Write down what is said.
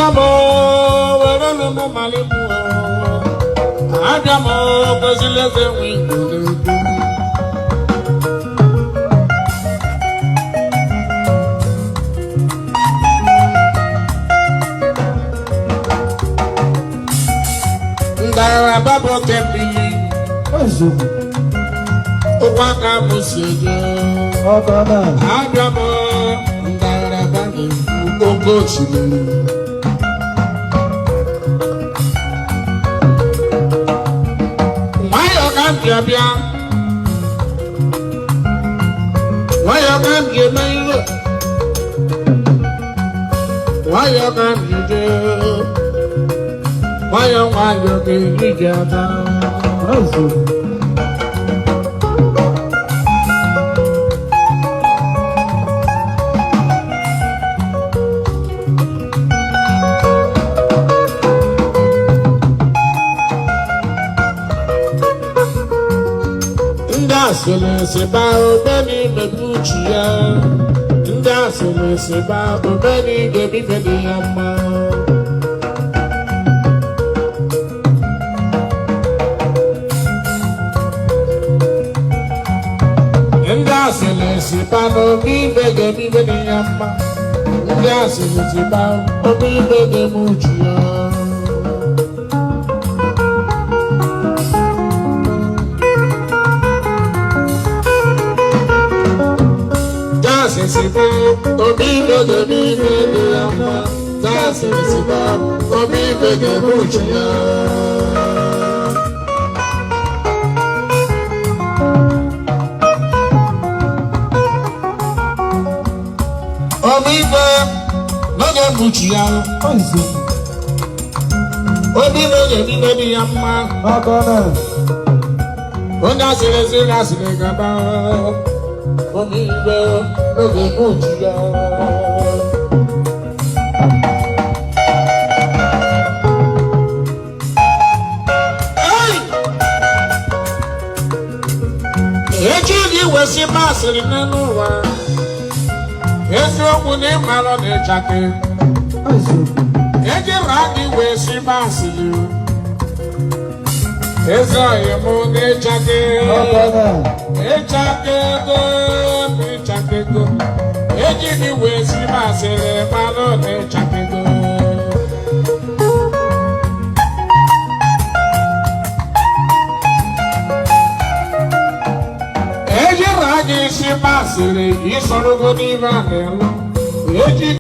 Abịa m, were m malibu. Abịa m, kwesịrị eze nwe Igbo na-ekwu. Ngalaba bụ oke mmiri. Eziokwu. Ụkwụ aka m si eje. Ọkọna. Abịa m, ngalaba na-ekwu, oke osimiri. Nwayọọ ka m ji abịa, nwayọọ ka m ji eme ihe, nwayọọ ka m ji jee, nwayọọ nwayọọ ka eji ji ata. Eziokwu. Ndị asịrị sịba obe n'ime uche ya, ndị asịrị sịba obe n'ige ife dị ya mma. Ndị asịrị sịba na obi ibe ga-eme ife dị ya mma, ndị asịrị sịba obi ibe ga-eme uche ya. Gasị sịba obi ibe ga-eme ife dị ya mma, gasị sịba obi ibe ga-eme uche ya. Obi ibe n'oge mkpuchi ya. Eziokwu. Obi ibe ga-eme ife dị ya mma. Ọkọna. Onye asịrị ezi na asịrị gaba, obi ibe n'oge mkpuchi ya. Hey! Echi gị wesị masịrị n'elu ụwa, eziokwu na ịmalụ na ịchake. Eziokwu. Ejira gị wee sị masịrị, ezi ọyị mụ na ịchake. Ọkọna. Ịchakego na ịchakego, eji gị wee sị masịrị, malụ na ịchakego. Ejira gị si masịrị, isorogo n'ime a na-elu eji.